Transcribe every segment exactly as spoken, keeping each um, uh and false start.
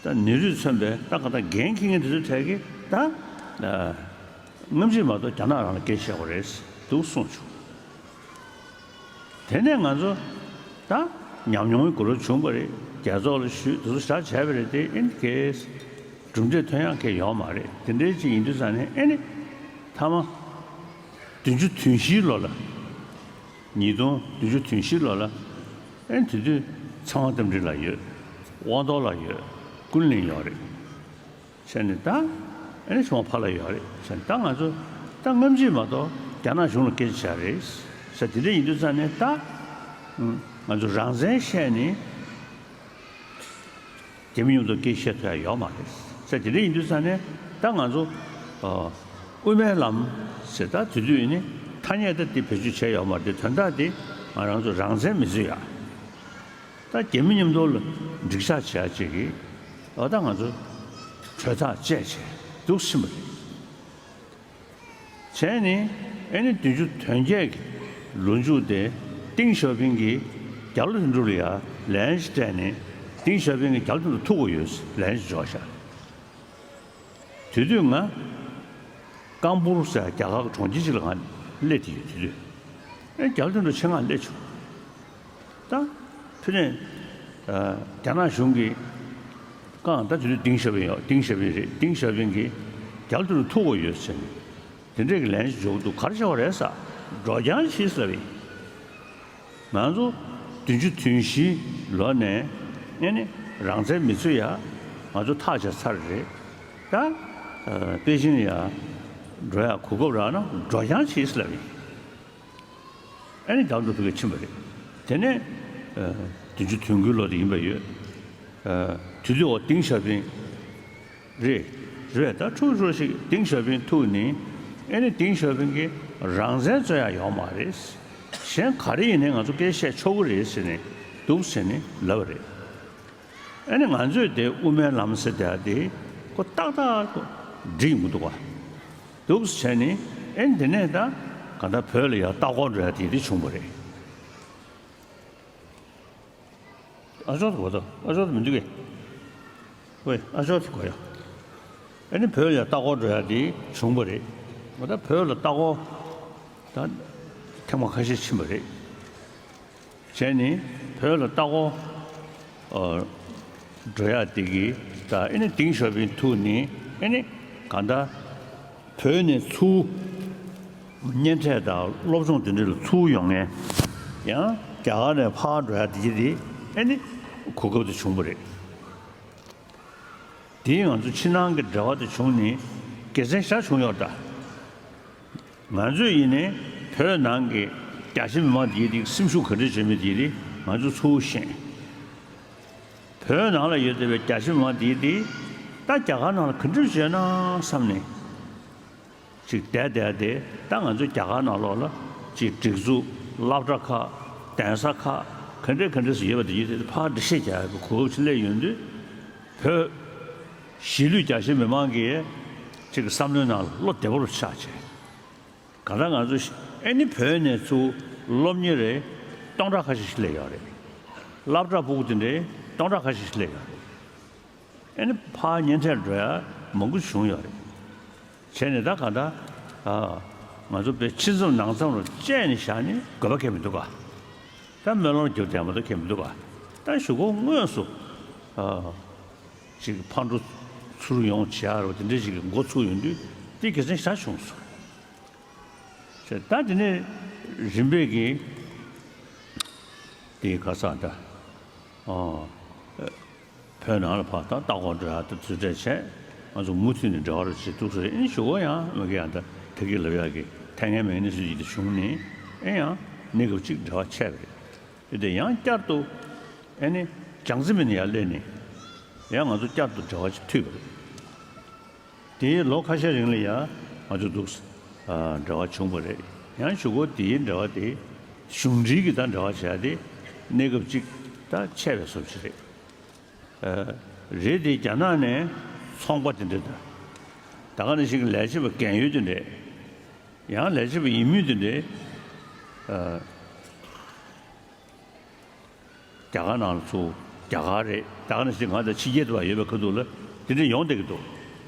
ད་ནེ་རུས་མཚོན་པའི་ད་ག་ད་འགན་འཁྱེར་མཁན་དེ་ཚོའི་གྲས་ཀྱིས་ད་ཨ་སྔ་ཕྱི་མ་གཏོགས་རྒྱ་ནག་རང་ལ་སྐད་བཤད་དགོས་རེད་འདུག་གསུངས་བྱུང་། དེ་ནས་ང་ཚོ་ད་ཉམས་མྱོང་གི་གུ་རུ་བྱུང་བ་རེད། རྒྱལ་ཚོགས་ལ་ཞུས་དེ་ཚོ་བཞག་བྱས་པ་རེད་དེ། ཨེ་ནི་གས་གྲུབ་འབྲས་ཐོན་ཡག་གས་ཡོད་མ་རེད། དེ་འདྲའི་ཅིག་ཡིན་དུས་ཙང་ནས་ཨེ་ནི་མཐའ་མ་བདུན་ཅུ་དོན་བཞིའི་ལོ་ལ། ཉིས་སྟོང་བདུན་ཅུ་དོན་བཞིའི་ལོ་ལ་ཨེ་ནི་དེ་དུས་ཚེ་དབང་རྟ་མགྲིན་ལགས་ཡོད། དབང་ཐོག་ལགས་ཡོད། ཀུན་གླིང་ཡོད་རེད། བྱས་ནས་ད་ཨེ་ནི་ཞུ་བ་ཕར་ལ་ཡོད་རེད། བྱས་ནས་ད་ང་ཚོ་ད་སྔ་ཕྱི་མ་གཏོགས་རྒྱ་ནག་གཞུང་ལ་སྐད་ཆ་བྱ་རེད་ཟེར། དེ་འདྲ་ཡིན་དུས་ཙང་ནས་ད་ང་ཚོ་རང་བཙན་བཤད་ནས་རྒྱ་མི་མཉམ་དུ་སྐད་བཤད་ཐུབ་ཡ་ཡོད་མ་རེད་ཟེར། དེ་འདྲ་ཡིན་དུས་ཙང་ནས་ད་ང་ཚོ་ཨ་དབུ་མའི་ལམ་ཟེར་ད་དེ་དུས་ནི་ཐ་སྙད་ད་དེ་བེད་སྤྱོད་བྱས་ཡོད་མ་རེད། དོན་དག་དེ་ང་རང་ཚོ་རང་བཙན་མི་རྩོད་ཡ། ད་རྒྱ་མི་མཉམ་དུ་ལ་འགྲིག་ཆགས་བྱེད་ཡ་ཅིག་གིས་ཨ་ད་ང་ཚོ་གྲོས་ཐག་བཅད་བྱས་འདུག་ཕྱིན་པ་རེད། བྱས་ནས་ཨེ་ནི་བདུན་ཅུ་དོན་བརྒྱད་ཀྱི་ལོ་མཇུག་དེ་ཏིང་ཞའོ་ཕིང་གིས་རྒྱ་ལོ་དོན་གྲུབ་ལ་ཡ་ལན་ཞིག་སྤྲད་ནས་ཏིང་ཞའོ་ཕིང་གིས་རྒྱ་ལོ་དོན་གྲུབ་ཐུག་གི་ཡོད་ལན་ཞིག་འབྱོར་ཤག་དེ་དུས་ང་ཀམ་པུར་ཟེར་རྒྱ་གར་གྱི་གྲོང་ཁྱེར་ཅིག་ལ་ང་སླེབས་ཏེ་ཡོད། དེ་དུས་ཨེ་རྒྱ་ལོ་དོན་གྲུབ་ཆེད་མངགས་སླེབས་བྱུང་། ད་ཕུ་ནས་རྒྱ་ནག་གཞུང་གིས་ཀང་ད་དེ་དུས་ཏིང་ཞའོ་ཕིང་ཡོད། ཏིང་ཞའོ་ཕིང་རེད། ཏིང་ཞའོ་ཕིང་གིས་རྒྱ་ལོ་དོན་གྲུབ་ཐུག་གི་ཡོད་ཟེར་ནས་དེ་འདྲས་ཀྱི་ལན་ཞིག་འབྱོར་འདུག་ག་རེ་བྱས་པ་རེད་ཟེར། འགྲོ་རྐྱང་བྱས་ཟེར་བས། ང་ཚོ་བདུན་ཅུ་དོན་བཞིའི་ལོ་ནས་ཨེ་ནི་རང་བཙན་མི་རྩོད་ཡ་ང་ཚོ་ཐག་བཅད་ཚར་རེད། ད་ཨ་པེ་ཅིང་ལ་ཡ་འགྲོ་ཡ་གོ་སྐབས་རག་ན་འགྲོ་རྐྱང་བྱས་ལབ་ཡིན། ཨེ་ནི་རྒྱ་ལོ་དོན་གྲུབ་ཕྱིན་པ་རེད། དེ་ནས་ཨ་བདུན་ཅུ་དོན་དགུའི་ལོ་དེ་ཡིན་པ་ཡོད། ཨ་དེ་དུས་འོ་ཏིང་ཞའོ་ཕིང་རེད། རེད། ད་ཁྲུ་ཁྲུ་ཞིག་ཏིང་ཞའོ་ཕིང་ཐུག་ནི། ཨེ་ནི་ཏིང་ཞའོ་ཕིང་གིས་རང་བཙན་རྩོད་ཡ་ཡོད་མ་རེད། གཞན་ག་རེ་ཡིན་ནའི་ང་ཚོ་སྐད་བཤད་ཆོག་གི་རེད་ཟེར་ནས་འདུག་ཟེར་ནས་ལབ་པ་རེད། ཨེ་ནི་ང་ཚོས་དེ་དབུ་མའི་ལམ་ཟེར་དེ་དེ་ཁོ་ཏག་ཏག་ཁོ་འགྲིག་ཡོང་གི་འདུག་ག་འདུག་ཟེར་ནི། ཨེ་ནི་དེ་ནས་ད་ག་ད་བོད་ལ་ཡ་ལྟ་སྐོར་འགྲོ་ཡ་དེ་དེ་བྱུང་བ་རེད། ཨ་ཅོག་ཏུ་གོ་ཏོ། ཨ་ཅོག་ཏུ་མི་འདུག་གས། ཝེ། ཨ་ཅོག་ཏུ་གོ་ཡ། ཨ་ནི་བོད་ལ་ལྟ་སྐོར་འགྲོ་ཡ་དེ་བྱུང་བ་རེད། ང་ད་བོད་ལ་ལྟ་སྐོར་ད་ཐེངས་མ་ཁ་ཤས་ཕྱིན་པ་རེད། བྱས་ནི་བོད་ལ་ལྟ་སྐོར་ཨ་འགྲོ་ཡ་དེ་གི་ད་ཨ་ནི་ཏིང་ཞའོ་ཕིང་ཐུག་ནི་ཨ་ནི་གང་ལྟར། བོད་ནས་ཚུར་གཉེན་འཕྲད་དང་སློབ་སྦྱོང་དེ་འདྲ་ལ་ཚུར་ཡོང་མཁན། ཡང་རྒྱ་གར་ནས་ཕར་འགྲོ་ཡ་དེ་གྱིས་དེ་ཨེ་ནི་གོ་སྐབས་དེ་བྱུང་བ་རེད། དེས་ང་ཚོ་ཕྱི་ནང་གི་འབྲེལ་བ་དེ་བྱུང་ནས་དགེ་མཚན་ཞེ་དྲག་བྱུང་ཡོད་ད། ང་ཚོས་ཡིན་ནའི་བོད་ནང་གི་རྒྱ་ཆེ་མི་མང་དེ་གྱིས་དེ་སེམས་ཤུགས་ག་འདྲ་བྱེད་མི་དེ་གྱིས་དེ་ང་ཚོ་ཚུར་ཤེས། བོད་ནང་ལ་ཡོད་བསྡད་པའི་རྒྱ་ཆེ་མང་དེ་དེ་ད་རྒྱ་གར་ནང་ལ་ག་འདྲ་བྱས་ན་བསམ་ནས་ཅིག་བསྡད་བསྡད་དེ། ད་ང་ཚོ་རྒྱ་གར་ནང་ལོགས་ལ་ཅིག་སྒྲིག་འཛུགས། སློབ་གྲྭ་ཁག་གདན་ས་ཁག་ག་འདྲ་ག་འདྲ་ཞིག་ཡོད་པ་དེ་ཡོད་དེ་ཕར་འགྲེལ་བཤད་རྒྱག་ཡག་གི་གོ་སྐབས་ཅིག་སླེབས་ཡོང་དུས། བོད་གཞིས་ལུས་རྒྱ་ཆེ་མི་མང་གིས་ཅིག་བསམ་བློའི་ནང་ལ་བློ་བདེ་པོ་རུ་ཆགས་བྱས། གང་ལྟར་ང་ཚོ་ཨེ་ནི་བོད་ནས་ཚུར་སློབ་གཉེར་རེ་སྟོང་ཕྲག་ཁ་ཤས་ཤིག་སླེབས་ཡོད་རེད། སློབ་གྲྭ་ཕྲུ་གུ་དེ་འདྲའི་སྟོང་ཕྲག་ཁ་ཤས་ཤིག་སླེབས་ཡོད་རེད། ཨེ་ནི་ཕར་གཉེན་འཕྲད་འགྲོ་ཡ་མང་པོ་བྱུང་ཡོད་རེད། བྱས་ནས་ད་གང་ལྟར་ཨ་ང་ཚོ་དཔེ་ཕྱི་མཚམས་ནང་མཚམས་རུ་བཅད་ནས་བཞག་ནས་དགོས་པ་གང་ཡང་མི་འདུག་ག་ད་སྨོན་ལམ་རྒྱབ་བསྡད་མ་གཏོགས་གང་ཡང་མི་འདུག་ག་ད་གཞུག་གུ་དངོས་སུ་ཨ་ཅིག་ཕར་འགྲོ་ཚུར་ཡོང་བྱེད་ཡ་རུ་དེ་འདྲ་ཞིག་གི་འགོ་ཚུགས་ཡོང་དུས་དེ་དགེ་མཚན་ཞེ་དྲག་བྱུང་སོང་། ད་དེ་ནས་རིམ་པས་ཀྱིས་དེའི་ཁ་སང་ད་ཨོ་བོད་ནང་ལ་ཕར་ད་ལྟ་སྐོར་འགྲོ་ཡ་ད་དུས་ཚོད་བྱས། ང་ཚོ་མུ་མཐུད་ནས་འབྲེལ་བ་རུ་བྱེད་ཐུབ་ས་རེད། ཨེ་ནི་གཞུག་གུ་ཡང་མ་གི་ཡང་ད་ད་གི་ལབ་ཡ་གི་ཐད་ངན་མེད་ནི་སུ་ཡིད་དུ་བྱུང་ནས་ཨེ་ཡང་གནས་སྐབས་གཅིག་འབྲེལ་བ་ཆད་པ་རེད། དེ་དེ་ཡང་བསྐྱར་དུ་ཨེ་ནི་ཅང་ཙེ་མིན་ཡར་སླེབས་ནས་ཡང་ང་ཚོ་བསྐྱར་དུ་འབྲེལ་བ་ཅིག་མཐུད་པ་རེད། དེའི་ལོ་ཁ་ཤས་རིང་ལ་ཡང་ང་ཚོ་འདུག་ཨ་འབྲེལ་བ་བྱུང་བ་རེད། ཡང་གཞུག་གུ་དེའི་འབྲེལ་བ་དེ་གཞུང་འབྲེལ་གྱི་ད་འབྲེལ་བ་བྱས་ཏེ་གནས་སྐབས་གཅིག་ད་ཆད་པའི་བཟོ་ཅིག་རེད། ཨ་རེད་དེ་རྒྱ་ནག་ནས་ཚོང་པ་དེ་འདྲ་དང་། ད་ག་ནང་བཞིན་གྱི་ལས་བྱེད་པ་རྒན་ཡོལ་དེ་འདྲས། ཡང་ལས་བྱེད་པ་ཡིན་མུས་དེ་འདྲས། ཨ་རྒྱ་གར་ནང་ལ་ཚུར་ རྒྱ་གར་རེད། ད་ག་ནང་བཞིན་ང་དང་ཕྱི་རྒྱལ་དུ་བ་ཡོད་པའི་ཁ་ཐུག་ལ་དེ་འདྲ་ཡོང་བསྡད་ཀྱི་འདུག་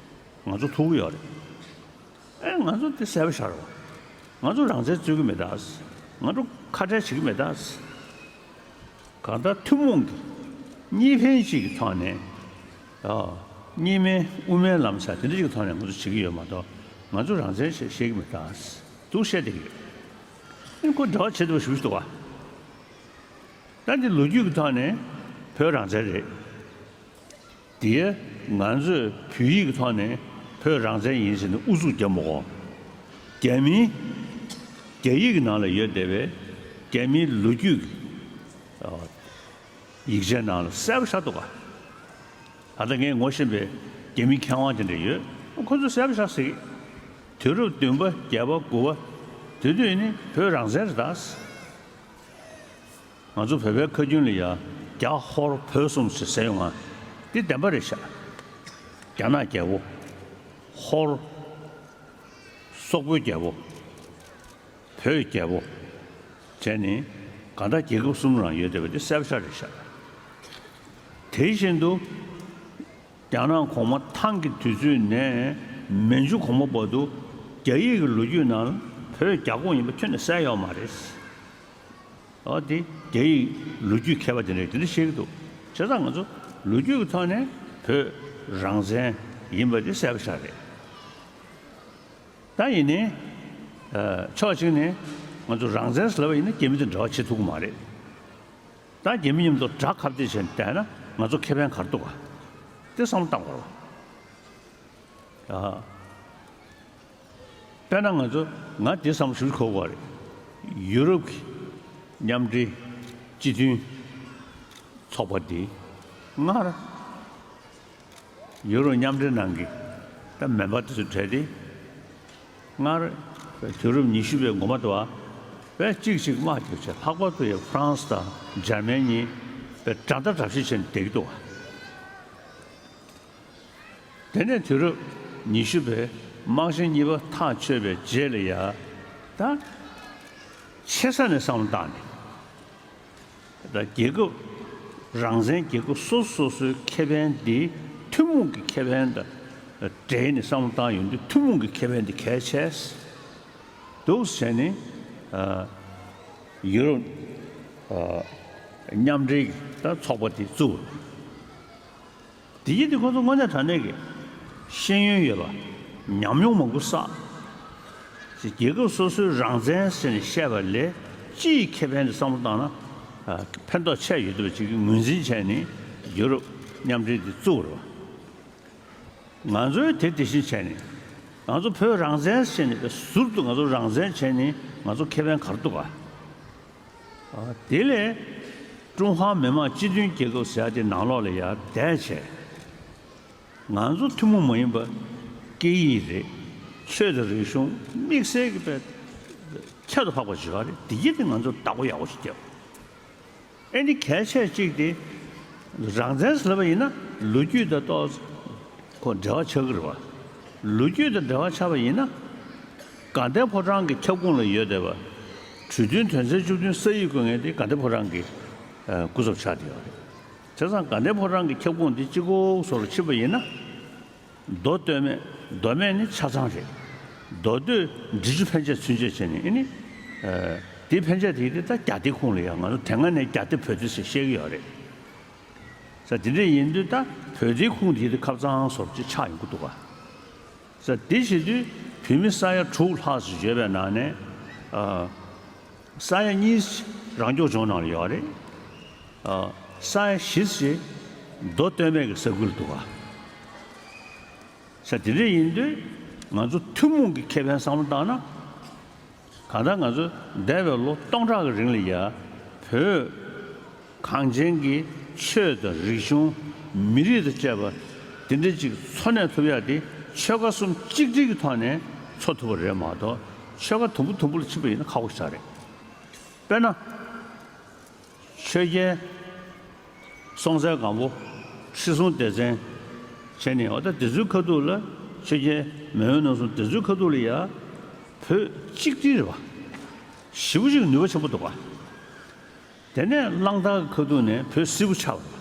ང་ཚོ་ཐུག་གི་ཡོད་རེད། ཨེ་ང་ཚོ་དེ་གསལ་པོ་ཤར་བ། ང་ཚོ་རང་བཙན་རྩོད་ཀྱི་མེད་ད། ང་ཚོ་ཁ་བྲལ་བྱེད་ཀྱི་མེད་ད། གང་ལྟར་ཐུན་མོང་གི་གཉིས་ཕན་གཅིག་གི་ཐོག་ནས། ཨ། གཉིས་སྨན་དབུ་མའི་ལམ་ཟེར་དེ་འདྲ་ཅིག་གི་ཐོག་ནས་ང་ཚོ་བྱེད་ཀྱི་ཡོད་མ་གཏོགས། ང་ཚོ་རང་བཙན་ཞེས་བཤད་ཀྱི་མེད་ད། འདུག་བཤད་བསྡད་ཀྱི་ཡོད། ཨེ་ཁོ་འབྲེལ་བ་བྱེད་ཐུབ་པ་ཞུ་ཞུ་འདུག་ག་ད་འདི་ལོ་རྒྱུས་ཀྱི་ཐོག་ནས་བོད་རང་བཙན་རེད། དེ་ང་ཚོས་བོད་ཡིག་གི་ཐོག་ནས་བོད་རང་བཙན་ཡིན་ཟེར་ནས་ཨུ་ཚུགས་རྒྱབ་མ་དགོས། རྒྱ་མིའི་རྒྱ་ཡིག་གི་ནང་ལ་ཡོད་བསྡད་པའི་རྒྱ་མིའི་ལོ་རྒྱུས་ཀྱི་ཡིག་ཆའི་ནང་ལ་གསལ་པོ་ཤར་འདུག་ག་ད་ལྟ་ངས་ངོ་ཤེས་པའི་རྒྱ་མི་མཁས་དབང་དེ་འདྲ་ཡོད། ཁོ་ཚོས་གསལ་པོ་ཤར་ཟེར་གི། དུས་རབས་བདུན་པ་བརྒྱད་པ་དགུ་པ་དེ་དུས་ནི་བོད་རང་བཙན་རེད་ད། ང་ཚོ་བོད་པའི་ཁ་རྒྱུན་ལ་ཡ་རྒྱ་ཧོར་བོད་གསུམ་ཞེས་ཟེར་ཡོང་ང་། འདི་བདེན་པ་རེད་ཤག་རྒྱ་ནག་རྒྱལ་པོ། ཧོར། སོག་པོའི་རྒྱལ་པོ། བོད་རྒྱལ་པོ། བྱས་ནས་གང་ལྟར་རྒྱལ་ཁབ་གསུམ་རང་ཡོད་བསྡད་པ་འདི་གསལ་པོ་ཤར་རེད་ཤག་དེ་བཞིན་དུ། རྒྱ་ནག་གོང་མ་ཐང་གི་དུས་ཚོད་ནས་མན་ཇུ་གོང་མ་བར་དུ་རྒྱ་ཡིག་གི་ལོ་རྒྱུས་ནང་བོད་རྒྱ་ཁོངས་ཡིན་པ་ཁྱོན་ནས་གསལ་ཡོད་མ་རེད། འོ་དེ་རྒྱ་ཡིག་ལོ་རྒྱུས་མཁས་པ་དེ་འདྲས་དེ་འདྲ་བཤད་ཀྱི་འདུག་བྱས་ཙང་ང་ཚོ་ལོ་རྒྱུས་ཀྱི་ཐོག་ནས་བོད་རང་བཙན་ཡིན་པ་དེ་གསལ་པོ་ཤར་རེད། ད་ཡིན་ནའི། ཨ། ཕྱོགས་གཅིག་ནས་ང་ཚོ་རང་བཙན་ཟེར་ལབ་པ་ཡིན་ན་རྒྱ་མི་དང་འབྲེལ་བ་བྱེད་ཐུབ་ཀྱི་མ་རེད། ད་རྒྱ་མི་མཉམ་དུ་དགྲ་ཁ་གཏད་བྱས་ནས་བསྡད་ན་ང་ཚོ་ཁེ་ཕན་ག་རེ་འདུག་ག་དེ་བསམ་བློ་བཏང་དགོས་རེད་བ། ཨ། དཔེར་ན་ང་ཚོ་ང་དེ་བསམ་བློ་ཞིབ་ཞིབ་འཁོར་དགོས་རེད། ཡུ་རོབ་ཀྱི་མཉམ་འབྲེལ་སྤྱི་མཐུན་ཚོགས་པ་འདི་སྔར་ཡུ་རོབ་མཉམ་འབྲེལ་ནང་གི་ད་མེམ་བར་དེ་ཚོ་གྲས་དེ་སྔར་དུས་རབས་ཉི་ཤུ་པའི་འགོ་མ་དུ་བ་བས་གཅིག་གཅིག་དམག་རྒྱབ་བྱས། ལྷག་པར་དུ་ཡང་ཧྥ་རན་སི་དང་འཇར་མན་གཉིས་བས་དགྲ་ཟླ་དགྲ་བཤེས་བྱས་ནས་བསྡད་ཀྱི་འདུག་བ། དེ་ནས་དུས་རབས་ཉི་ཤུ་པའི་དམག་ཆེན་གཉིས་པ་ཐག་ཆོད་པའི་རྗེས་ལ་ཡ། ད་ཆེ་ས་ནས་བསམ་བློ་བཏང་ནས། ད་རྒྱལ་ཁབ་རང་བཙན་རྒྱལ་ཁབ་སོ་སོ་སོའི་ཁེ་ཕན་འདི་ཐུན་མོང་གི་ཁེ་ཕན་དང་འབྲེལ་ནས་བསམ་བློ་བཏང་ཡོང་དུས་ཐུན་མོང་གི་ཁེ་ཕན་འདི་གལ་ཆེ་འདུག་ཟེར་ནས། ཨ། ཡུ་རོབ། ཨ། མཉམ་འབྲེལ་གྱི་ད་ཚོགས་པ་དེ་བཙུགས། དེ་ཡིན་དུས་ཁོ་ཚོ་དངོས་གནས་དྲང་གནས་ཀྱི་ཤེས་ཡོན་ཡོད་པ། ཉམས་མྱོང་མང་པོ་བསགས། ཅིག་རྒྱལ་ཁབ་སོ་སོའི་རང་བཙན་ཟེར་ནས་བཤད་པ་ལས་སྤྱི་ཡི་ཁེ་ཕན་དུ་བསམ་བློ་བཏང་ན། ཨ། ཕན་ཐོགས་ཆེ་ཡོད་འདུག་པ་ཅིག་གི་ངོས་འཛིན་བྱས་ནས་ཡུ་རོབ་མཉམ་འབྲེལ་འདི་བཙུགས་པ་རེད་བ། ང་ཚོས་དེ་དེ་བཞིན་བྱས་ནས། ང་ཚོ་བོད་རང་བཙན་བྱས་ནས་ཟུར་དུ་ང་ཚོ་རང་བཙན་བྱས་ནས་ང་ཚོ་ཁེ་ཕན་ག་རེ་འདུག་ག་ཨ། དེ་ལས་ཀྲུང་ཧྭ་མི་དམངས་སྤྱི་མཐུན་རྒྱལ་ཁབ་ཟེར་ཡ་དེ་ནང་ལོགས་ལ་ཡར་བསྡད་བྱས། ང་ཚོ་ཐུན་མོང་མ་ཡིན་པ་སྐད་ཡིག་རེད། ཆོས་དང་རིག་གཞུང་དམིགས་བསལ་གྱི་དཔེ་ཁྱད་དུ་འཕགས་པ་ཞིག་ཡོད་རེད། དེ་ཡིན་དེ་ང་ཚོ་བདག་པོ་ཡག་པོ་ཞིག་རྒྱབ། ཨེ་ནི་གལ་ཆེ་གཅིག་དེ། རང་བཙན་ཟེར་ལབ་པ་ཡིན་ན་ལོ་རྒྱུས་དང་ཏོག་ཙམ་ཁོ་འབྲེལ་བ་ཆགས་ཀྱི་རེད་བ། ལོ་རྒྱུས་དང་འབྲེལ་བ་ཆགས་པ་ཡིན་ན། དགའ་ལྡན་ཕོ་བྲང་གི་ཁྱབ་ཁོངས་ལ་ཡོད་བསྡད་པ། གྲོས་མཐུན་དོན་ཚན་བཅུ་བདུན་ས་ཡིག་བཀོད་མཁན་དེ་དགའ་ལྡན་ཕོ་བྲང་གི་ཨ་སྐུ་ཚབ་ཆགས་བསྡད་ཡོད་རེད། བྱས་ཙང་དགའ་ལྡན་ཕོ་བྲང་གི་ཁྱབ་ཁོངས་འདི་གཅིག་པོ་བཟོ་འདྲ་ཕྱིན་པ་ཡིན་ན། མདོ་སྟོད་སྨད། མདོ་སྨད་ནི་ཆ་ཚང་རེད། མདོ་སྟོད་འབྲི་ཆུ་ཕན་ཆད་ཚུན་ཆད་བྱས་ནས་ཨེ་ནི། ཨ། དེ་ཕན་ཆད་དེ་དེ་ད་རྒྱ་སྡེ་ཁོངས་ལ་ཡ། ང་ཚོ་དེ་སྔ་ནས་རྒྱ་སྡེ་བོད་སྡེ་ཟེར་བཤད་ཀྱི་ཡོད་རེད། ས་དེ་འདྲ་ཡིན་དུས་ད་བོད་སྡེ་ཁོངས་དེ་དེ་ཁབ་གཙང་བཟོ་འདྲ་ཅིག་ཆགས་ཡོང་གི་འདུག་ག་ས་དེ་བྱེད་དུས་བོད་མི་ས་ཡ་དྲུག་ལྷག་ཙམ་ཡོད་པའི་ནང་ནས། ཨ། ས་ཡ་གཉིས་རང་སྐྱོང་ལྗོངས་ནང་ལ་ཡོད་རེད། ཨ། ས་ཡ་བཞི་ཙམ་མདོ་སྟོད་སྨད་ཀྱི་ས་ཁུལ་འདུག་ག་ས་དེ་འདྲ་ཡིན་དུས་ང་ཚོ་ཐུན་མོང་གི་ཁེ་ཕན་བསམ་བློ་བཏང་ན། གང་ལྟར་ང་ཚོ་འདས་པའི་ལོ་སྟོང་ཕྲག་གི་རིང་ལ་ཡ་བོད་གངས་ཅན་གྱི་ཆོས་དང་རིག་གཞུང་། མི་རིགས་དང་བཅས་པ་དེ་འདྲ་ཅིག་འཚོ་གནས་ཐུབ་ཡ་དེ་ཆོལ་ཁ་གསུམ་གཅིག་སྒྲིལ་གྱི་ཐོག་ནས་འཚོ་ཐུབ་པ་རེད་མ་གཏོགས། ཆོལ་ཁ་དུམ་བུ་དུམ་བུ་ལ་ཕྱིན་པ་ཡིན་ན་ཁག་པོ་ཞིག་རེད། དཔེར་ན། ཆོས་རྒྱལ་སྲོང་བཙན་སྒམ་པོ། ཁྲི་སྲོང་ལྡེ་བཙན་བྱས་ནས། འོ་ད་དེ་ཚོའི་ཁ་ཐུག་ལ་ཆོས་རྒྱལ་མེས་དབོན་རྣམ་གསུམ་དེ་ཚོའི་ཁ་ཐུག་ལ་ཡ་བོད་གཅིག་སྒྲིལ་རེད་བ། ཞེ་པོ་ཅིག་ནུས་པ་ཆེན་པོ་འདུག་བ། དེ་ནས་གླང་དར་གྱི་ཁ་ཐུག་ནས་བོད་སིལ་བུ་ཆགས་པ།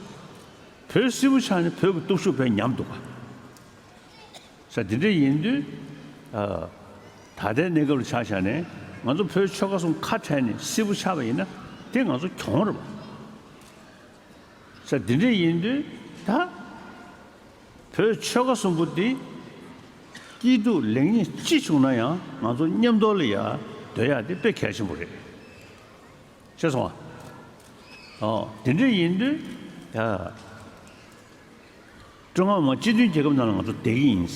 བོད་སིལ་བུ་ཆགས་ནས་བོད་ཀྱི་སྟོབས་ཤུགས་དཔེ་ཉམས་འདུག་ག་ས་དེ་འདྲ་ཡིན་དུས། ཨ། ད་ལྟའི་གནས་སྐབས་ལ་ཆ་བཞག་ནས་ང་ཚོ་བོད་ཆོལ་ཁ་གསུམ་ཁ་བྲལ་ནས་སིལ་བུ་ཆགས་པ་ཡིན་ན་དེ་ང་ཚོ་གྱོང་རེད་པ། ས་དེ་འདྲ་ཡིན་དུས་ད་བོད་ཆོལ་ཁ་གསུམ་པོ་འདི་སྐྱིད་སྡུག་ལེགས་ཉེས་ཅི་བྱུང་ན་ཡང་ང་ཚོ་མཉམ་དུ་ལ་ཡ་སྡོད་ཡ་དེ་དཔེ་གལ་ཆེན་པོ་རེད། ཤེས་སོང་ཨ། ཨོ། དེ་འདྲ་ཡིན་དུས་ཡ། ཀྲུང་ཧྭ་མི་དམངས་སྤྱི་མཐུན་རྒྱལ་ཁབ་ནང་ལ་ང་ཚོ་བསྡད་ཀྱི་ཡིན།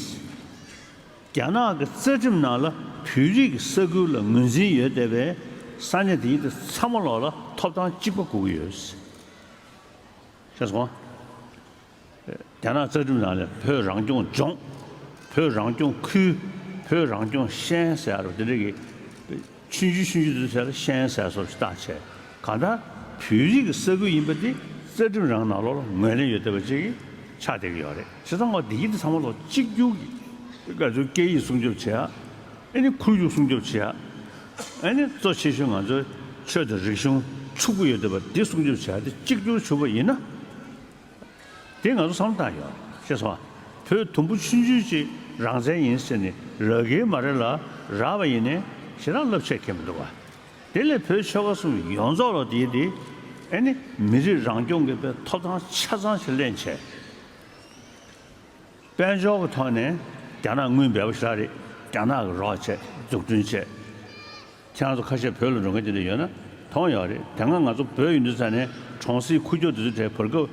རྒྱ་ནག་གི་རྩ་ཁྲིམས་ནང་ལ་བོད་རིགས་ཀྱི་ས་ཁུལ་ལ་ངོས་འཛིན་ཡོད་བསྡད་པའི་ས་གནས་དེ་ཚོ་ཚང་མ་ལོག་ལ་ཐོབ་ཐང་གཅིག་པ་དགོས་ཀྱི་ཡོད། ཤེས་སོང་ཨ། རྒྱ་ནག་རྩ་ཁྲིམས་ནང་ལ་བོད་རང་སྐྱོང་ལྗོངས། བོད་རང་སྐྱོང་ཁུལ། བོད་རང་སྐྱོང་ཤན་ཟེར་བ་དེ་འདྲ་གི་ཆུང་ཆུང་ཆུང་ཆུང་དེ་ཚོ་ལ་ཤན་ཟེར་སོགས་ཤིག་བཏགས་བྱས། གང་ལྟར་བོད་རིགས་ཀྱི་ས་ཁུལ་ཡིན་པ་དེ་རྩ་ཁྲིམས་རང་ནང་ལོགས་ལ་ངོས་ལེན་ཡོད་བསྡད་པ་ཅིག་ཆགས་བསྡད་ཀྱི་ཡོད་རེད། བྱས་ཙང་ང་འདི་ཡིན་དེ་ཚང་མ་ལོག་གཅིག་གྱུར་གྱི་ང་ཚོའི་སྐད་ཡིག་སྲུང་སྐྱོབ་བྱེད་ཡ། ཨ་ནི་ཁོར་ཡུག་སྲུང་སྐྱོབ་བྱེད་ཡ། ཨ་ནི་གཙོ་ཆེ་ཤོས་ང་ཚོའི་ཆོས་དང་རིག་གཞུང་ཕྱུག་པོ་ཡོད་བསྡད་པ་འདི་སྲུང་སྐྱོབ་བྱེད་ཡ་དེ་གཅིག་གྱུར་བྱུང་བ་ཡིན་ན། དེ་ང་ཚོ་བསམ་བློ་བཏང་ཡོད། ཤེས་སོང་ཨ། བོད་དུམ་བུ་ཆུང་ཆུང་ཅིག་རང་བཙན་ཡིན་ཟེར་ནས་རག་གི་མ་རེད་ལ། རག་པ་ཡིན་ནའི་ཞེ་དྲག་རླབས་ཆེ་གི་མི་འདུག་ག་དེ་ལས་བོད་ཆོལ་ཁ་གསུམ་ཡོངས་རྫོགས་ལ་དེ་དེ་ཨ་ནི་མི་རིགས་རང་སྐྱོང་གི་དཔེ་ཐོབ་ཐང་ཆ་ཚང་ཞིག་ལེན་བྱས། དཔལ་འབྱོར་གྱི་ཐོག་ནས་རྒྱ་ནག་དངུལ་འབེལ་པོ་ཞེ་དྲག་རེད། རྒྱ་ནག་གི་རོགས་བྱས། འཛུགས་སྐྲུན་བྱས། ཁྱེད་རང་ཚོ་ཁ་ཤས་བོད་ལ་འགྲོ་མཁན་དེ་འདྲ་ཡོད་ན་མཐོང་ཡོད་རེད། དེ་སྔ་ང་ཚོ་བོད་ཡིན་དུས་ཙང་ནས་གྲོང་གསེབ་ཁུག་ཀྱོག་དེ་ཚོ་གྲས་བར་སྐབས་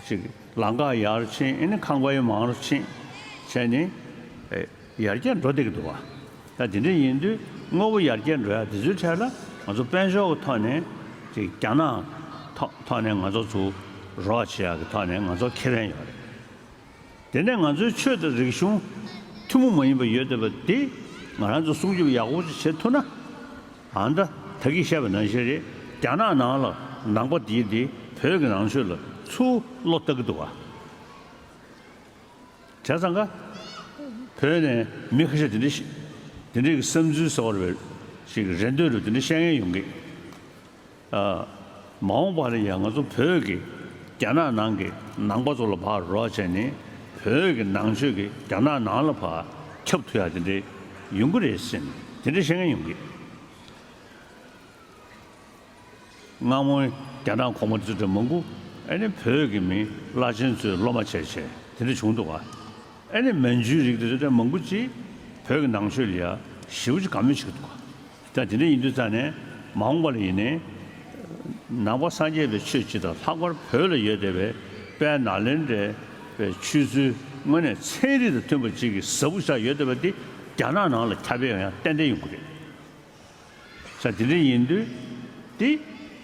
ཤིག་ལམ་ཁ་ཡར་ཕྱིན། ཨ་ནི་ཁང་པ་ཡང་མང་རུ་ཕྱིན་བྱས་ནས་ཡར་རྒྱས་འགྲོ་བསྡད་ཀྱི་འདུག་བ། ད་དེ་འདྲ་ཡིན་དུས་དངོས་པོ་ཡར་རྒྱས་འགྲོ་ཡ་དེ་ཚོའི་གྲས་ལ་ང་ཚོ་དཔལ་འབྱོར་གྱི་ཐོག་ནས་ཅིག་རྒྱ་ནག་ཐོག་ཐོག་ནས་ང་ཚོ་ཚོ་རོགས་བྱེད་ཡ་གི་ཐོག་ནས་ང་ཚོ་ཁེ་ཕན་ཡོད་རེད། དེ་ནས་ང་ཚོའི་ཆོས་དང་རིག་གཞུང་ཐུན་མོང་མ་ཡིན་པ་ཡོད་བསྡད་པ་དེ་ང་རང་ཚོ་སྲུང་སྐྱོབ་ཡག་པོ་ཅིག་བྱེད་ཐུབ་ན། ཨ་ད་ད་གིན་བཤད་པ་ནང་བཞིན་རེད། རྒྱ་ནག་ནང་ལ་ནང་པ་དེ་དེ་བོད་ཀྱི་ནང་ཆོས་ལ་ཚུར་བློ་གཏད་ཀྱི་འདུག་ག་བྱས་ཙང་ཀ་བོད་ནས་མི་ཁ་ཤས་དེ་འདྲ་ཞིག་དེ་འདྲའི་གི་བསམ་ཚུལ་ཟེར་བ་རེད་པས་ཞིག་རེ་འདོད་རེད། དེ་འདྲ་བཤད་མཁན་ཡོང་གི། ཨ། མ་འོངས་པ་ལ་ཡང་ང་ཚོ་བོད་ཀྱི་རྒྱ་ནག་ནང་གི་ནང་པ་ཚོ་ལ་ཕར་རོགས་བྱས་ནས་བོད་ཀྱི་ནང་ཆོས་ཀྱི་རྒྱ་ནག་ནང་ལ་ཕར་ཁྱབ་ཐུབ་ཡ་དེ་འདྲའི་ཡོང་གི་རེད་ཟེར་ནས་དེ་འདྲའི་བཤད་མཁན་ཡོང་གི། སྔ་མོའི་རྒྱ་ནག་གོང་མ་དེ་ཚོ་མང་པོ་ཨ་ནི་བོད་ཀྱི་མི་བླ་ཆེན་ཚོའི་སློབ་མ་བྱས་བྱས་དེ་འདྲ་བྱུང་འདུག་ག་ཨ་ནི་མན་ཇུའི་རིགས་དེ་ཚོ་མང་པོ་ཅིག་བོད་ཀྱི་ནང་ཆོས་ལ་ཡ་ཞེ་པོ་ཅིག་དགའ་མོས་བྱེད་ཀྱི་འདུག་ག་ད་དེ་འདྲ་ཡིན་དུས་ཙང་ནས་མ་འོངས་པ་ལ་ཡིན་ནའི་ནང་པ་སངས་རྒྱས་པའི་ཆོས་སྤྱི་དང་ལྷག་པར་བོད་ལ་ཡོད་བསྡད་པའི་དཔལ་ནཱ་ལེནྡྲའི་ཆོས་ཚུལ་དངོས་གནས་ཚན་རིག་དང་མཐུན་པ་ཅིག་གི་ཟབ་པོ་ཆགས་ཡོད་བསྡད་པ་འདི་རྒྱ་ནག་ནང་ལ་ཁྱབ་སྤེལ་ཡོང་ཡ་ཏན་ཏན་ཡོང་གི་རེད། ས་དེ་འདྲ་ཡིན་དུས་དེ་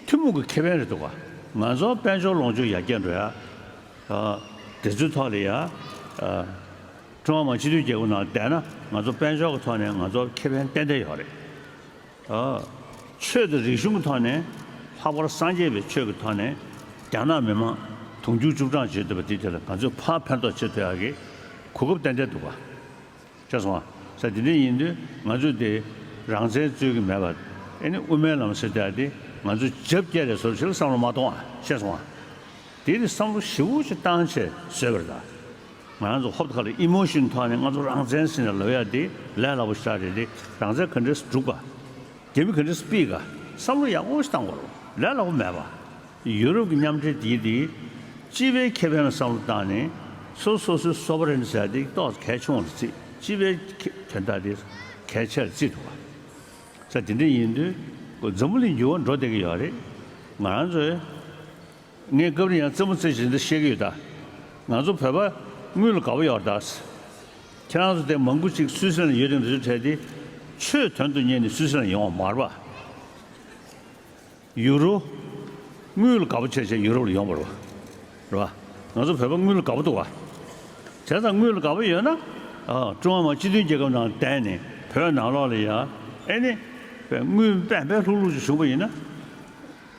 ཐུན་མོང་གི་ཁེ་ཕན་རེད་འདུག་ག་ང་ཚོ་དཔལ་འབྱོར་ལོངས་སྤྱོད་ཡར་རྒྱས་འགྲོ་ཡ། ཨ། དེ་ཚོའི་ཐོག་ལ་ཡ། ཨ། ཀྲུང་ཧྭ་མི་དམངས་སྤྱི་མཐུན་རྒྱལ་ཁབ་ནང་བསྡད་ན་ང་ཚོ་དཔལ་འབྱོར་གྱི་ཐོག་ནས་ང་ཚོར་ཁེ་ཕན་ཏན་ཏན་ཡོད་རེད། ཨ། ཆོས་དང་རིག་གཞུང་གི་ཐོག་ནས་ལྷག་པར་སངས་རྒྱས་པའི་ཆོས་ཀྱི་ཐོག་ནས་རྒྱ་ནག་མི་མང་དུང་ཕྱུར་བཅུ་གྲངས་བྱེད་ཐུབ་པ་དེ་དེ་ལ་ང་ཚོས་ཕར་ཕན་ཐོགས་བྱེད་ཐུབ་ཡག་གི་གོ་སྐབས་ཏན་ཏན་འདུག་ག་ཤེས་སོང་ང་། ས་དེ་འདྲ་ཡིན་དུས་ང་ཚོས་དེ་རང་བཙན་རྩོད་ཀྱི་མེད་པ། ཨ་ནི་དབུ་མའི་ལམ་ཟེར་དེ་དེ་ང་ཚོས་རྒྱབ་བསྐྱལ་རེད་བཟོ་ཞིག་ལ་བསམ་བློ་མ་གཏོང་ཨ། ཤེས་སོང་ང་། དེ་དེ་བསམ་བློ་ཞེ་པོ་ཞིག་བཏང་བྱས་བཟོས་པ་རེད་ད། ང་རང་ཚོ་ཧོབ་ཁ་ལ་ཨི་མོ་ཤོན་ཐོག་ནས་ང་ཚོ་རང་བཙན་ཟེར་ནས་ལབ་ཡ་དེ་ལས་སླ་པོ་ཞིག་རེད་དེ། རང་བཙན་ག་འདྲས་སྒྲུབ་པ། རྒྱ་མི་ག་འདྲས་སྤེལ་ག་བསམ་བློ་ཡག་པོ་ཞིག་བཏང་དགོས་རེད། ལས་སླ་པོ་མེད་པ། ཡུ་རོབ་ཀྱི་མཉམ་འབྲེལ་དེ་དེ་སྤྱི་པའི་ཁེ་ཕན་ལ་བསམ་བློ་བཏང་ནས་སོ་སོ་སོའི་སོ་བ་རེན་ཟེར་དེ་ཏོག་ཙམ་གལ་ཆུང་བ་ལ་བརྩིས། སྤྱི་པའི་ཁེ་དོན་དག་དེ་གལ་ཆེ་ལ་བརྩིས་འདུག་ག་ས་དེ་འདྲ་ཡིན་དུས་འཛམ་བུ་གླིང་འགྱུར་བ་འགྲོ་བསྡད་ཀྱི་ཡོད་རེད། ང་རང་ཚོའི་ངས་སྐབས་རེ་ཡང་རྩེད་མོ་རྩེ་བཞིན་དུ་བཤད་ཀྱི་ཡོད་ད། ང་ཚོ་བོད་པ་དངུལ་ལ་དགའ་པོ་ཡོད་ད། ཁྱེད་རང་ཚོ་དེ་མང་པོ་ཅིག་སུད་སི་ལན་ཡོད་དེ་འདི་ཚོ་བྲལ་ཏེ་ཆོས་དོན་དུ་གཉེར་ནས་སུད་སི་ལན་ཡོང་བ་མ་རེད་པ། ཡུ་རོ། དངུལ་ལ་དགའ་པོ་བྱས་བྱས་ཡུ་རོབ་ལ་ཡོང་བ་རེད་པ། རེད་པ། ང་ཚོ་བོད་པ་དངུལ་ལ་དགའ་པོ་འདུག་ག་བྱས་ཙང་དངུལ་ལ་དགའ་པོ་ཡོད་ན། ཨ། ཀྲུང་ཧྭ་མི་དམངས་སྤྱི་མཐུན་རྒྱལ་ཁབ་ནང་བསྡད་ནས་བོད་ནང་ལོགས་ལ་ཡ། ཨེ་ནི། དངུལ་པན་པན་ལྷུག་ལྷུག་ཅིག་བྱུང་པ་ཡིན་ན།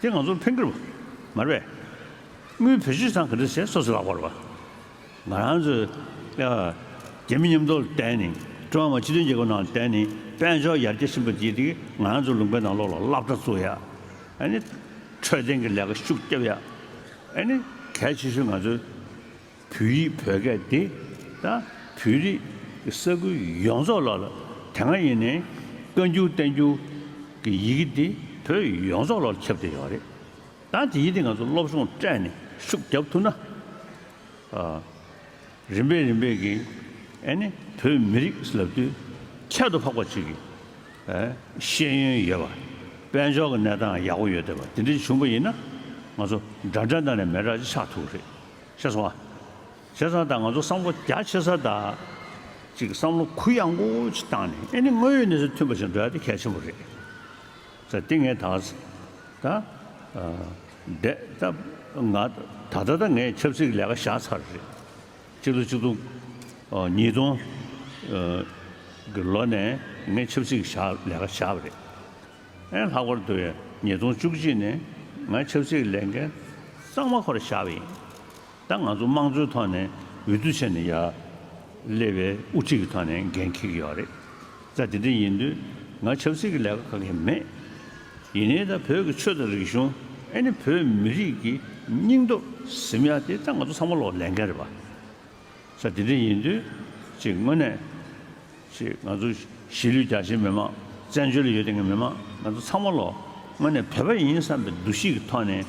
དེ་ང་ཚོར་ཕན་གྱི་རེད་པ། མ་རེད་པས། དངུལ་བེད་སྤྱོད་བཏང་ག་འདྲ་བྱས་སོ་སོའི་ལག་པར་རེད་པ། ང་རང་ཚོས་ཡ། རྒྱ་མི་མཉམ་དུ་བསྡད་ནས་ཀྲུང་ཧྭ་མི་དམངས་སྤྱི་མཐུན་རྒྱལ་ཁབ་ནང་བསྡད་ནས་དཔལ་འབྱོར་ཡར་རྒྱས་ཕྱིན་པ་དེ་དེ་ང་རང་ཚོ་ལུང་པའི་ནང་ལོགས་ལ་སློབ་གྲྭ་བཙུགས་ཡ། ཨ་ནི། འཕྲོད་བསྟེན་གྱི་ལས་ཀ་ཤུགས་རྒྱབ་ཡ། ཨ་ནི། གལ་ཆེ་ཤོས་ང་ཚོའི་བོད་ཡིག་བོད་སྐད་འདི་ད་བོད་རིགས་ཀྱི་ས་ཁུལ་ཡོངས་རྫོགས་ལ་ལ་དེ་སྔ་ཡིན་ནའི་བཀའ་འགྱུར་བསྟན་འགྱུར་གྱི་ཡི་གེ་འདི་བོད་ཡོངས་རྫོགས་ལ་ཁྱབ་བསྡད་ཡོད་རེད། ད་དེ་ཡིན་དེ་ང་ཚོ་སློབ་སྦྱོང་སྤྲད་ནས་ཤུགས་རྒྱབ་ཐུབ་ན། ཨ། རིམ་པས་རིམ་པས་ཀྱིས་ཨེ་ནི་བོད་མི་རིགས་ལབ་དུས་ཁྱད་དུ་འཕགས་པ་ཅིག་གི་ཨེ་ཤེས་ཡོན་ཡོད་པ། དཔལ་འབྱོར་གྱི་གནས་སྟངས་ཡག་པོ་ཡོད་བསྡད་པ་དེ་འདྲ་བྱུང་བ་ཡིན་ན་ང་ཚོ་འདྲ་འདྲ་འདྲ་ནས་མེད་འདྲ་ཅིག་ཆགས་ཐུབ་རེད། ཤེས་སོང་ཨ། བྱས་ཙང་ད་ང་ཚོ་བསམ་བློ་རྒྱ་ཆེ་ས་དང་ཅིག་བསམ་བློ་གུ་ཡངས་པོ་ཅིག་བཏང་ནས་ཨེ་ནི་དངོས་ཡོད་གནས་ཚུལ་མཐུན་པ་ཞིག་འགྲོ་ཡ་དེ་གལ་ཆེན་པོ་རེད། ཟེར་ཏེ་ངས་ད་ད་ཨ་འདས་ད་ང་ད་ལྟ་ད་ངས་ཆབ་སྲིད་ཀྱི་ལས་ཀ་བཞག་ཚར་རེད། སྤྱི་ལོ་ཆིག་སྟོང་ཨ་ཉིས་སྟོང་ཨ་གི་ལོ་ནས་ངས་ཆབ་སྲིད་ཀྱི་བཞག་ལས་ཀ་བཞག་པ་རེད། ཨེ་ལྷག་པར་དུ་ཉིས་སྟོང་བཅུ་གཅིག་ནས་ང་ཆབ་སྲིད་ཀྱི་ལས་འགན་གཙང་མ་ཁོ་ར་བཞག་པ་ཡིན། ད་ང་ཚོ་དམངས་གཙོའི་ཐོག་ནས་འོས་བསྡུ་བྱས་ནས་ཡར་སླེབས་པའི་དབུ་ཁྲིད་ཀྱི་ཐོག་ནས་འགན་འཁྱེར་གྱི་ཡོད་རེད། ད་དེ་འདྲ་ཡིན་དུས་ང་ཆབ་སྲིད་ཀྱི་ལས་ཀ་གང་ཡང་མེད། ཡིན་ནའི་ད་བོད་ཀྱི་ཆོས་དང་རིག་གཞུང་ཨེ་ནི་བོད་མི་རིགས་ཀྱི་སྙིང་སྟོབས་ཟིན་ཡ་དེ་ད་ང་ཚོ་ཚང་མ་ལོག་ལས་འགན་རེད་པ། ས་དེ་འདྲ་ཡིན་དུས་ཅིག་དངོས་གནས་ཅིག་ང་ཚོ་གཞིས་ལུས་རྒྱ་ཆེའི་མི་མང་བཙན་བྱོལ་ལ་ཡོད་དེ་གི་མི་མང་ང་ཚོ་ཚང་མ་ལོ་དངོས་གནས་བོད་པ་ཡིན་བསམ་པའི་འདུ་ཤེས་ཀྱི་ཐོག་ནས་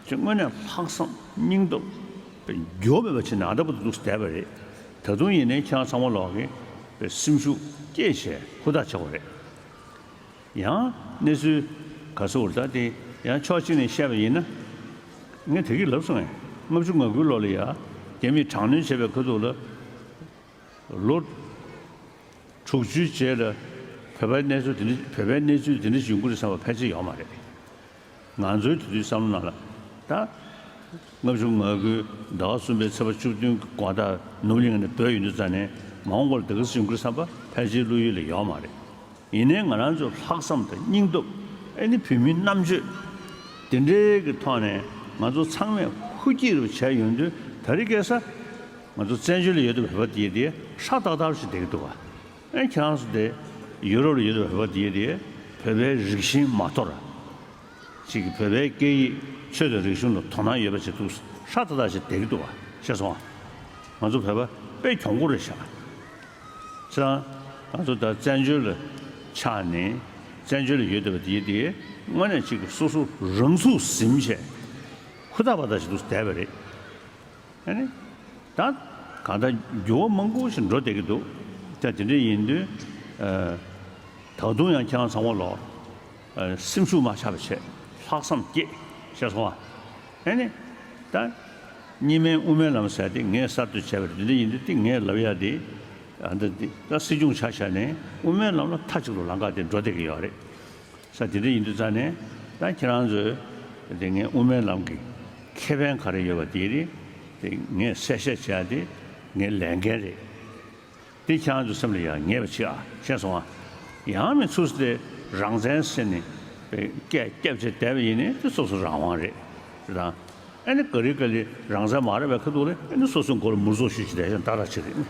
ཅིག་དངོས་གནས་ལྷག་བསམ་སྙིང་སྟོབས་པའི་འགྱུར་བ་མེད་པ་བྱས་ནས་ཨ་འདྲ་པོ་འདུག་བསྡད་པ་རེད། ད་དུང་ཡིན་ནའི་ཁྱེད་རང་ཚང་མ་ལོག་གི་པའི་སེམས་ཤུགས་བསྐྱེད་བྱས་ཧུར་ཐག་བྱེད་དགོས་རེད། ཡང་གནས་ཚུལ་ག་ཚོད་འོར་ད་དེ་ཡང་ཕྱོགས་གཅིག་ནས་བཤད་པ་ཡིན་ན། ངས་དེ་གི་ལབ་སོང་ངས་ལྔ་བཅུ་ང་དགུའི་ལོ་ལ་ཡ་རྒྱ་མིས་དྲག་གནོན་བྱས་པའི་ཁ་ཐུག་ལ་ལོ་དྲུག་ཅུའི་རྗེས་ལ་བོད་པའི་གནས་ཚུལ་དེ་འདྲ་བོད་པའི་གནས་ཚུལ་དེ་འདྲ་ཞིག་ཡོང་གི་རེད་བསམ་པ་ཕལ་ཆེར་ཡོད་མ་རེད། ང་ཚོའི་དུས་ཚོད་བསམ་བློ་ནང་ལ་ད་ལྔ་བཅུ་ང་དགུའི་ཟླ་བ་གསུམ་པའི་ཚེས་པ་བཅུ་བདུན་གྱི་དགོང་དག་ནོར་བུ་གླིང་ནས་བྲོས་ཡོང་དུས་ཙ་ནས་མ་འོངས་པར་དེ་ག་ཚོད་ཡོང་གི་རེད་བསམ་པ་ཕལ་ཆེར་བློ་ཡུལ་ལ་ཡོད་མ་རེད། ཡིན་ནའི་ང་རང་ཚོའི་ལྷག་བསམ་དང་སྙིང་སྟོབས་ཨེ་ནི་བོད་མིའི་རྣམ་དཔྱོད་དེ་འདྲའི་གི་ཐོག་ནས་ང་ཚོ་ཚང་མས་ཧུར་སྐྱེད་རུ་བྱས་ཡོང་དུས་ད་རེས་ཁ་སང་ང་ཚོ་བཙན་བྱོལ་ལ་ཡོད་དུས་བོད་པ་དེ་དེ་ཧྲ་ཏག་ཏག་ཞིག་བསྡད་ཀྱི་འདུག་བ། ཨེ་ཁྱེད་རང་ཚོ་དེ་ཡུ་རོབ་ལ་ཡོད་དུས་བོད་པ་དེ་དེ་བོད་པའི་རིགས་ཤིག་མ་གཏོགས་ར། ཅིག་གིས་བོད་པའི་སྐད་ཡིག་ཆོས་དང་རིག་གཞུང་ལ་དོ་སྣང་ཡོད་པ་ཞིག་འདུག་ཧྲ་ཏག་ཏག་ཞིག་བསྡད་ཀྱི་འདུག་བ་ཤེས་སོང་ང་། ང་ཚོ་བོད་པ་དཔེ་གྱོང་པོ་རེད་ཤག་ཅང་ང་ཚོ་ད་བཙན་བྱོལ་ལ་ཆགས་ནས་བཙན་བྱོལ་ལ་ཡོད་བསྡད་པ་དེ་དེ་དངོས་གནས་ཅིག་གིས་སོ་སོ་རང་ཚུགས་ཟིན་བྱས་ཧུར་ཐག་པ་ཐག་ཞིག་འདུག་བསྡད་པ་རེད། ཨ་ནི། ད་གང་ལྟར་འགྱུར་བ་མང་པོ་ཞིག་འགྲོ་བསྡད་ཀྱི་འདུག་ད་དེ་འདྲ་ཡིན་དུས། ཨ། ད་དུང་ཡང་ཁྱེད་རང་ཚང་མ་ལོ། ཨ། སེམས་ཤུགས་མ་ཆག་པ་བྱས་ལྷག་བསམ་བསྐྱེད་ཤེས་སོང་ཨ། ཨ་ནི། ད་གཉིས་སྨན་དབུ་མའི་ལམ་ཟེར་ཏེ་ངས་གསར་གཏོད་བྱས་པ་རེད། དེ་འདྲ་ཡིན་དུས་དེ་ངས་ལབ་ཡ་དེ། ཨ། འདི་འདི་ད་སྲིད་སྐྱོང་ཆ་བཞག་ནས་དབུ་མའི་ལམ་ལ་མཐའ་གཅིག་ཏུ་ལམ་ཁ་དེ་འགྲོ་བསྡད་ཀྱི་ཡོད་རེད། ས་དེ་འདྲ་ཡིན་དུས་ཙང་ནས་ད་ཁྱེད་རང་ཚོས་དེ་ངའི་དབུ་མའི་ལམ་གྱི་ཁེ་ཕན་ག་རེ་ཡོད་པ་དེ་རེད། དེ་ངས་གསལ་བཤད་བྱས་ཏེ་ངའི་ལས་འགན་རེད། དེ་ཁྱེད་རང་ཚོའི་སེམས་ལ་ཡང་ངེས་པ་བྱེད་ཨ་ཤེས་སོང་ཨ། ཡང་མི་ཚུགས་ཏེ་རང་བཙན་ཟེར་ནས་སྐད་རྒྱབ་བྱས་བསྡད་པ་ཡིན་ནའི་དེ་སོ་སོ་རང་དབང་རེད། དེ་དང་། ཨ་ནི་ག་རི་ག་ལི་རང་བཙན་མ་རེད་པའི་ཁ་ཐུག་ལ་ཨ་ནི་སོ་སོའི་མགོ་ལ་མུར་ཙོག་ཞུས་ཞུས་བསྡད་ཡོད་ད་ར་ཆེ་རེད།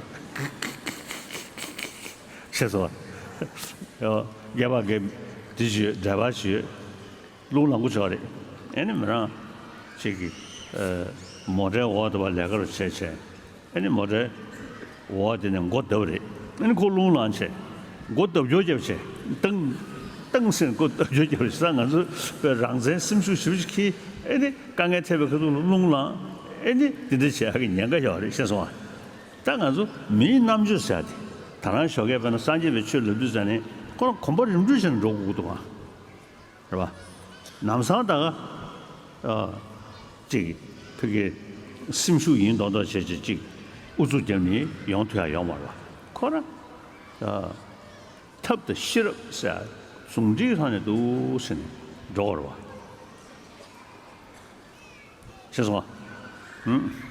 ཤེས་སོང་ཨ། ཡོ། རྒྱ་བ་གི་དེ་ཞུས་འདྲ་བ་ཞུས། རླུང་ལངས་པོ་ཆགས་རེད། ཨེ་ནི་མི་རང་ཅིག་གིས་ཨ་མོ་ཊའི་འོག་ཏུ་བ་ལས་ཀ་རུ་བྱས་བྱས། ཨེ་ནི་མོ་ཊའི་འོག་དེ་ནས་མགོ་བརྡབ་རེད། ཨེ་ནི་ཁོ་རླུང་ལངས་བྱས། མགོ་བརྡབ་སྐྱོར་བརྒྱབ་བྱས། ཏང་། ཏང་ཟེར་མགོ་བརྡབ་སྐྱོར་བརྒྱབ་བྱས་ས་ང་ཚོ་བའི་རང་བཙན་སེམས་ཤུགས་ཞེ་པོ་ཅིག་གིས་ཨེ་ནི་དཀའ་ངལ་འཕྲད་པའི་ཁ་ཐུག་ལ་རླུང་ལངས། ཨེ་ནི་དེ་འདྲ་བྱེད་ཡག་གི་ཉེན་ཁ་ཡོད་རེད་ཤེས་སོང་ཨ། ད་ང་ཚོ་མིའི་རྣམ་དཔྱོད་ཟེར་ཡ་དེ་ད་རང་ཞོགས་ཀས་དཔེར་ན་སངས་རྒྱས་པའི་ཆོས་ལབ་དུས་ཙ་ནས་ཁོ་རང་གོམ་པ་རིམ་གྲོ་བྱས་ནས་འགྲོ་དགོས་ཀྱི་འདུག་ཨ། རེད་པ། ལམ་སང་ད་ག་ཨ་ཅིག་ཕ་གི་སེམས་ཤུགས་ཡིན་མདོག་མདོག་བྱས་བྱས་ཅིག་ཨུ་ཚུགས་བརྒྱབ་ནས་ཡོང་ཐུབ་ཡ་ཡོད་མ་རེད་པ། ཁོ་རང་ཨ་ཐབས་དང་ཤེས་རབ་ཟེར་ཡ་ཟུང་འབྲེལ་གྱི་ཐོག་ནས་འདུག་ཟེར་ནས་འགྲོ་བ་རེད་པ། ཤེས་སོང་ཨ། ཧུམ།